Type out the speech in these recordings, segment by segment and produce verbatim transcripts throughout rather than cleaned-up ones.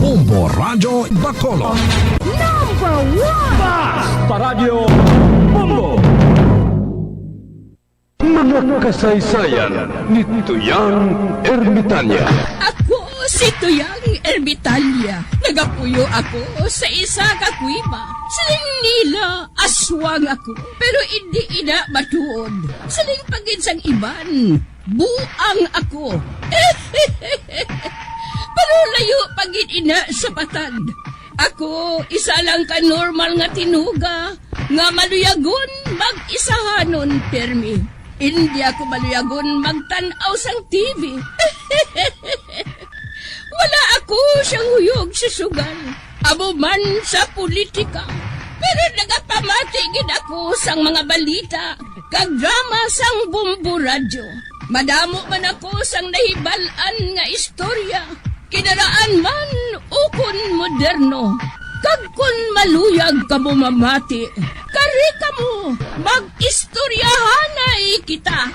Bombo Radyo Bacolod. Number one! Basta Radyo Bombo! Mga kasaysayan ni Tuyang Ermitanya. Ako si Tuyang Ermitanya. Nagapuyo ako sa isa ka kuweba. Siling nila aswang ako, pero indi ina matuod. Siling pa gid sang iban, buang ako. Pero layo pa gid ina sa patad. Ako, isa lang ka normal nga tinuga nga maluyagon mag-isahanon pirmi. Indi ako maluyagon magtan-aw sang T V. Wala ako siyang huyog sa sugal, amo man sa politika. Pero nagapamati gid ako sang mga balita kag drama sang Bombo Radyo. Madamo man ako sang nahibal-an nga istorya, kinaraan man ukon moderno. Kag kon maluyag kamo mamati, kari kamo, mag-istoryahanay kita.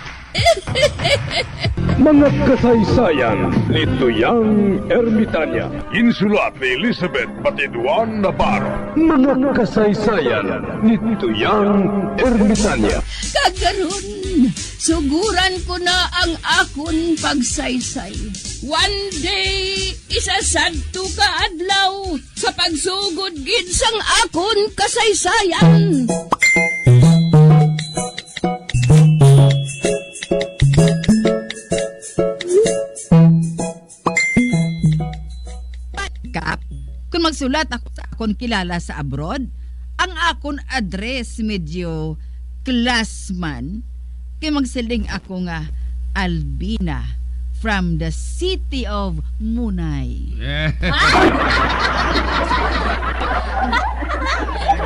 Mga kasaysayan ni Tuyang Ermitanya. Insulat ni Elizabeth Batiduan Navarro. Mga kasaysayan ni Tuyang Ermitanya. Kag karon, suguran ko na ang akon pagsaysay. One day, isa sadto ka adlaw, sa pagsugod gid sang akon kasaysayan. Kap, kung magsulat ako sa akon kilala sa abroad, ang akon address medyo class man, kay magsiling ako nga Albina from the city of Munay.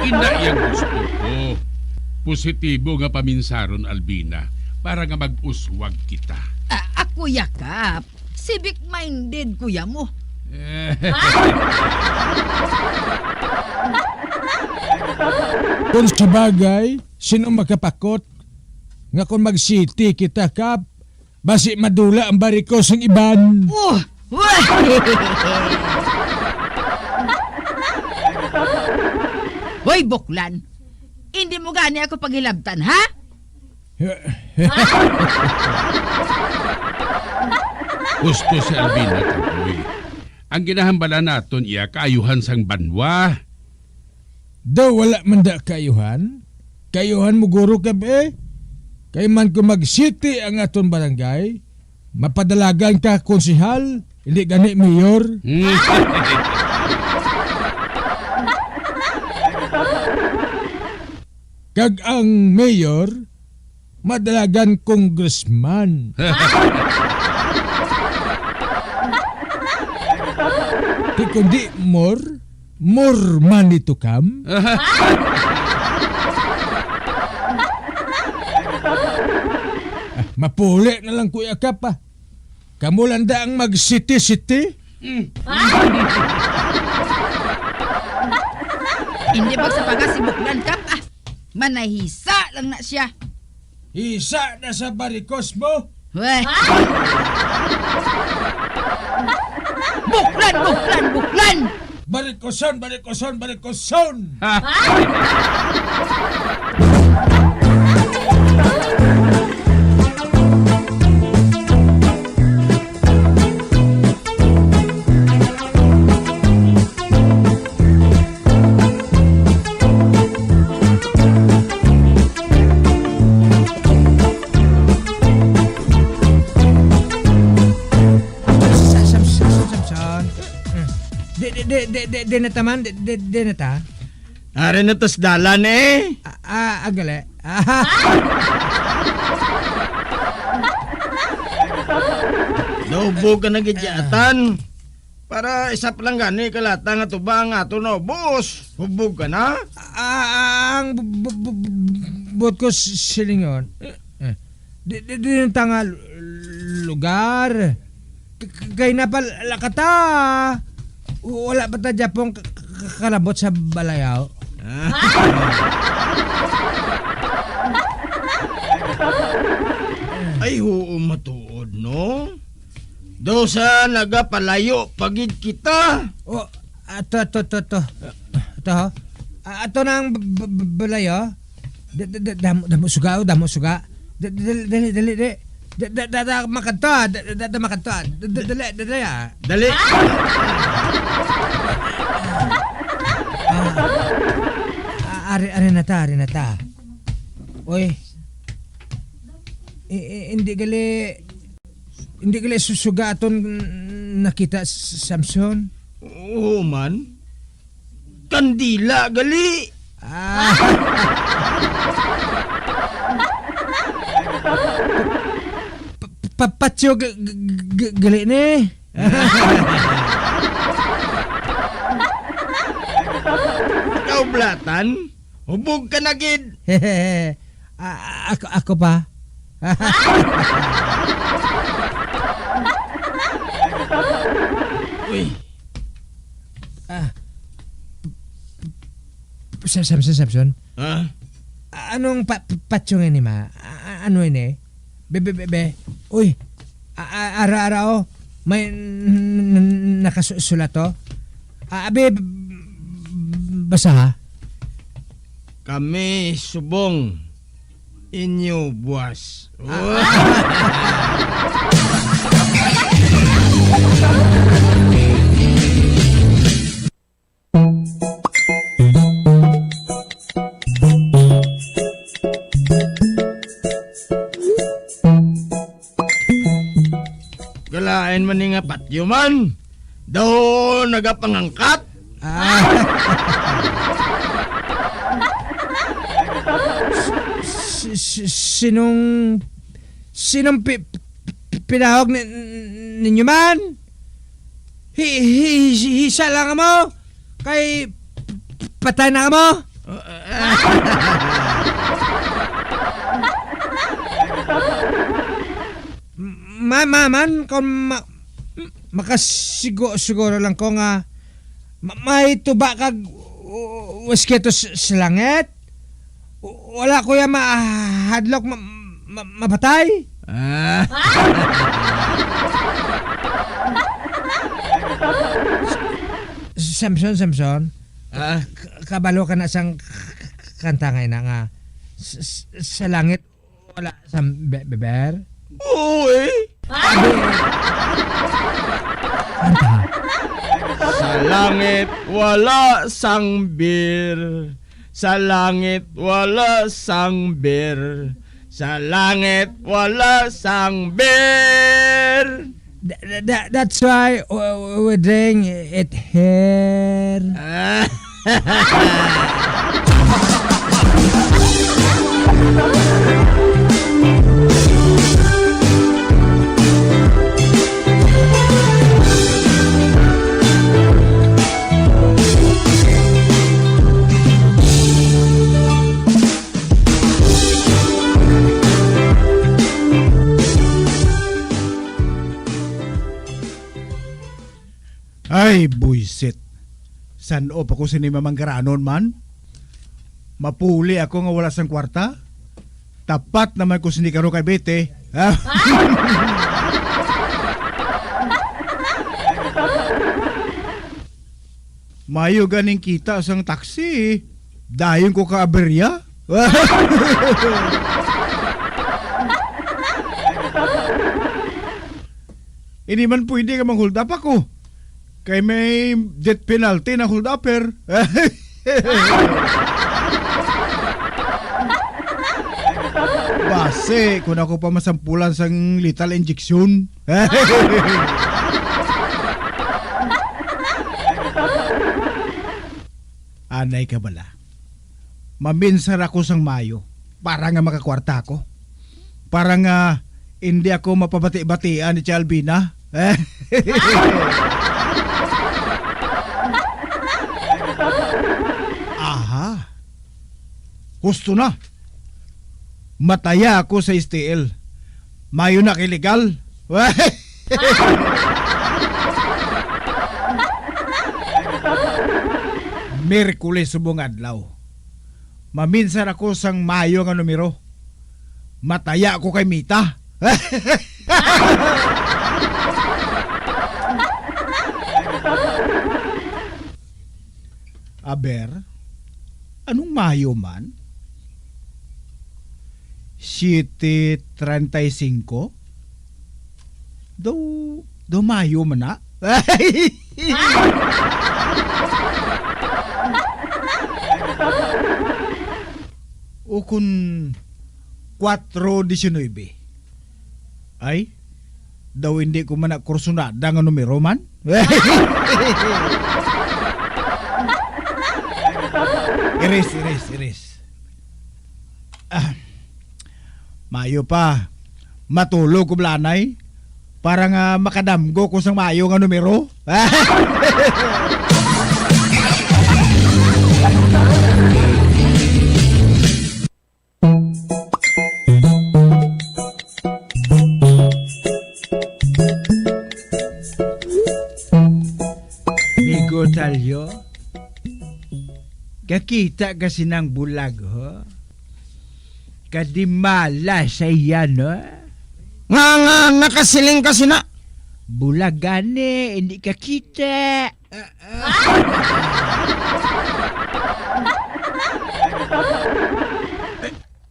Ina yang gusto ko. Positibo nga paminsaron, Albina, para nga mag-uswag kita. Ah, ako, Yakap. Civic-minded, kuya mo. Kung sabagay, sino makapakot nga kung mag-city kita, Kap, basi madula ang barikos sang iban? Oh! Hoy, Buklan! Hindi mo gani ako paghilabtan, ha? Husto si Albina, Kapoy. Ang ginahambala naton iya kaayuhan sang banwa. Daw wala man da kaayuhan? Kaayuhan mo guro, Kap, eh. Kay man kung mag-city ang aton barangay, mapadalagan ka konsehal, hindi gani mayor. Hmm. Kag ang mayor, madalagan congressman. Di kundi more, more money to come. Ah, mapuli na lang, Kuya Kap, ah. Kamo lang da ang mag-city-city? Mm. Hindi magsapaga si Buklan, Kap, ah. Manahisa lang na siya. Hisa na sa barikos mo? Weh. Buklan, Buklan, Buklan! Barikoson, barikoson, barikoson! Samson, Samson, Samson. Mm. Di, di, di, di, di, di na ta man, di, di, di na ta. Ari na tas dalan eh. Ah, ah, agali. Naubog ka na gid yatan. Para isa pa lang gani ka lata nga tuba ang ato naubos. Hubog ka na? Ah, ah, ang bu-, bu-, bu-, bu-, buot ko s-, silingon. Eh, di, di, di ta nga lu-, lugar. K-, k-, kay napalakata. Wala pa ta Japon k-, k-, kalabot sa balayaw. Ay, oo, matuod, no? Daw sa nagapalayo pa gid kita. Oh, Ato, ato, ato, ato. Ato, ho. Ah, ato na ang b-, b-, b-, balay, oh. Da-, da-, da-, damo, damo suga, oh, damo suga. Da-, da-, dali, dali, dali, dali. Da-, da-, da-, da-, makadto, ah. Da-, da-, da-, makadto, ah. Da-, da-, dali, dali, ah. Dali. Ah, ah, ari, ari na ta, ari na ta. Oy. I-, i-, hindi gali, hindi gali susuga aton nakita, S-, Samson? Oo man. Kandila gali. Ah. Pa-, pa-, patyo g-, g-, g-, gali ni. Kaublatan? Hubog ka na gid. A-, a-, ako, ako pa? Uy. Ah. Sa-, Samson, Samson. Ha? A-, anong pa-, pa-, patyo nga ini, ma? A-, a-, ano ini? Be, be, be, be. Uy, a-, a-, ara, ara, oh. May n-, n-, nakasulat, oh. A-, abi, b-, basa, ha? Kami subong inyo buwas. Galain man ni nga patyo man. Daw nagapangangkat. Ah. Si-, si-, sinong, sinong pi-, pi-, pinahog ni-, ninyo man? Hi-, hi-, hi-, hisa lang mo? Kay patay na mo? Ma-, ma-, man, kung ma-, makasigo-, siguro lang ko nga ma-, may tuba kag u-, uwas kito s-, sa langit. W-, wala ko ya mahadlok ma-, ma-, mapatay. Ah. Samson, Samson. Ah? K-, kabalo ka na sang k-, k-, kanta nga ina nga s-, s-, sa langit wala sang be-, beber? Oo, eh. Abi. Kanta. Sa langit wala sang bir. Sa langit wala sang bir. Sa langit wala sang bir. Th-, th-, th-, that's why w-, w-, we drink it here. Ah. Ay, buisit. San-o pa ko sini mamanggaranon man? Mapuli ako nga wala sang kwarta. Tapat naman ko sini karon kay Bete. Mayo ganing kita sang taxi. Dayon ko ka aberya. Hindi man pwede nga mang-hold up ako. Kay may death penalty na hold upper. Basi, kung ako pa masampulan sang lethal injection. Anay ka bala. Maminsar ako sang mayo para nga makakwarta ako. Para nga hindi ako mapabati-batian ni Tia Albina. Aha. Husto na. Mataya ako sa S T L. Mayo na kay legal. Miyerkules subong adlaw. Maminsar ako sang mayo nga numero. Mataya ako kay Mita. Aber, anong Mayo man? Siete treinta y cinco? Daw, daw Mayo man na? O kun kuwatro diecinuebe? Ay, daw hindi ko man na kursunada nga numero man. Iris, iris, iris. Ah, mayo pa. Matulog ko blanay para nga makadamgo ko sang mayo nga numero. Migo Talyo, kakita ka sinang bulag, ho? Kadimala sa iya, no? Nga, nga, nakasiling ka sina? Bulag gani, hindi ka kita.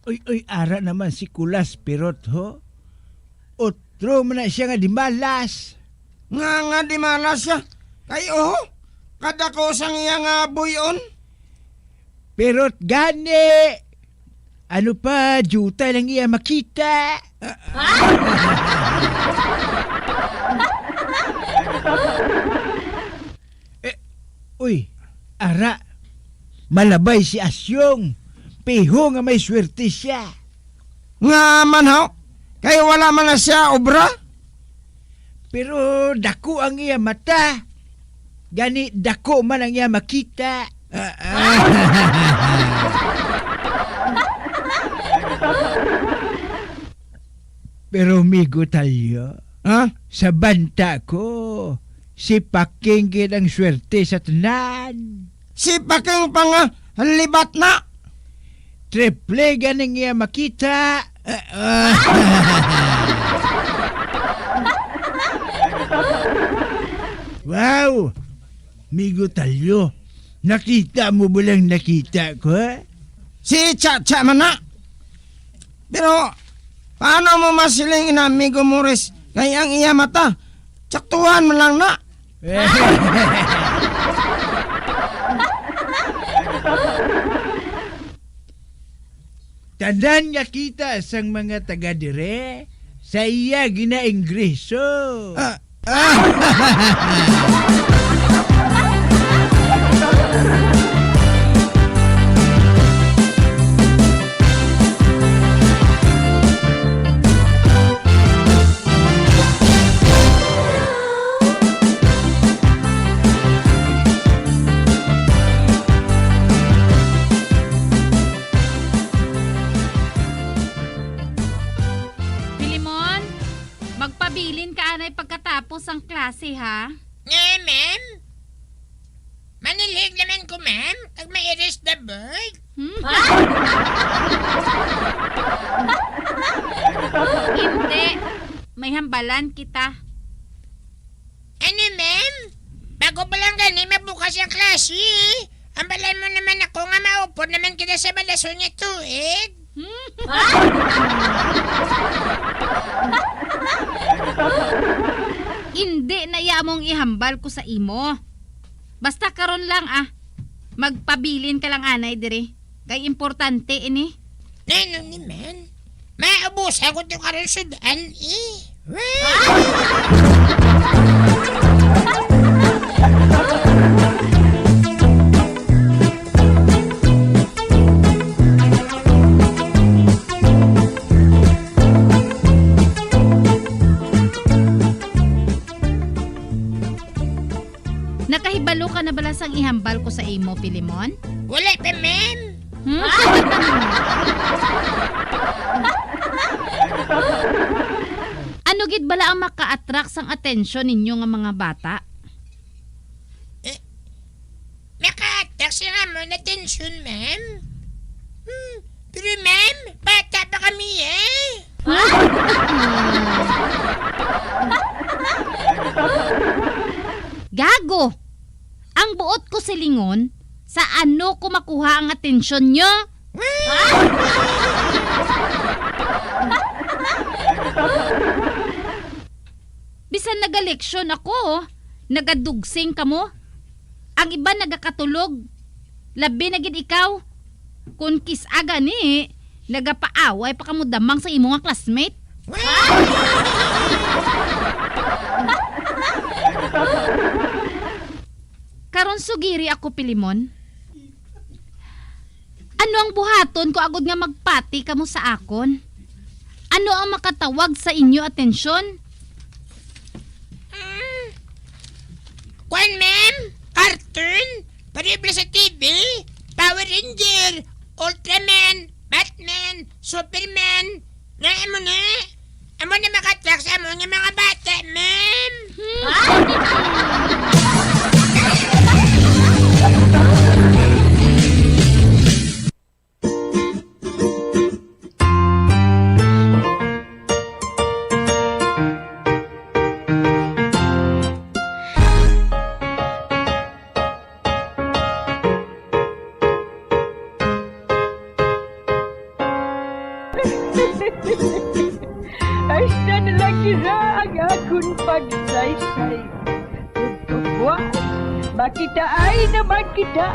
Uy, uy, ara naman si Kulas Pirot, ho? Utro man na siya nga dimalas. Nga, nga dimalas siya? Kay, oho, kadako sang iya nga buyon. Pirot gani! Ano pa, diutay lang iya makita. Eh, uy, ara, malabay si Asyong. Piho nga may swerte siya. Nga man, haw? Kay wala man na siya obra? Pero dako ang iya mata. Gani, dako man ang iya makita. Ah, ah. Pero, Migo Talyo, ha? Sa banta ko, si Paking gid ang swerte sa tanan. Si Paking pa nga libat na. Triple ganing iya makita. Wow! Migo Talyo, nakita mo ba lang nakita ko, ha? Si Chacha man na. Pero paano mo masiling ina, Migo Morris, kay ang iya mata, tsaktuhan man lang na? Tanan nga kita sang mga taga dire, sa iya ginaingreso. Ah, ah. Filemon, magpabilin ka anay pagkatapos sang klase, ha? Nga, ma'am? Manilhig naman ko, ma'am, kag ma-erase the board. Hmm? Hindi. May hambalan kita. Ano, ma'am? Bago pa lang gani mabukas ang klase, hambalan mo naman ako nga maupod naman kita sa balason nga tuig. Hmm? Indi na iya among ihambal ko sa imo. Basta karon lang, ah. Magpabilin ka lang anay diri. Kay importante ini. Ano ni man? Maubusan ko to karon sud-an, eh. Nakahibalo ka na bala sang ihambal ko sa imo, Filemon? Wala pa, ma'am. Hmm? Ano gid bala ang maka-attract sang atensyon ninyo nga mga bata? Eh, maka-attract sila mo na atensyon, ma'am. Hmm, pero, ma'am, bata pa kami, eh. Gago! Ang buot ko silingon, Sa ano ko makuha ang atensyon nyo? Bisan nagaleksyon ako, nagadugsing kamo. Ang iban nagakatulog. Labi na gid ikaw. Kon kis-a gani, nagapaaway pa kamo damang sa imo nga classmate. Karon sugiri ako, Pilimon. Ano ang buhaton ko agod nga magpati kamo sa akon? Ano ang makatawag sa inyo atensyon? Mm. Kwan, ma'am? Cartoon? Parible sa T V? Power Ranger? Ultraman? Batman? Superman? Nga amo na? Amo na makatrack sa amo nga mga bata, ma'am? Hasta na lang dira ang akon pagsaysay. Ug buwas, makitaay naman kita.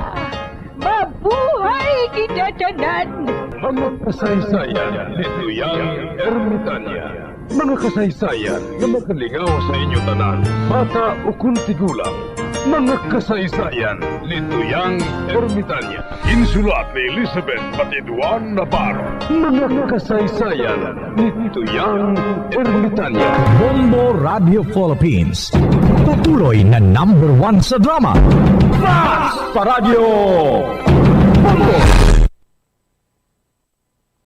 Mabuhay kita tanan! Mga kasaysayan ni Tuyang Ermitanya. Mga kasaysayan nga makalingaw sa inyo tanan, bata ukon tigulang. Mga kasaysayan ni Tuyang Ermitanya. Insulat ni Elizabeth Batiduan Navarro. Mga kasaysayan ni Tuyang Ermitanya. Bombo Radio Philippines. Patuloy na number one sa drama. Fast pa Radyo. Bombo!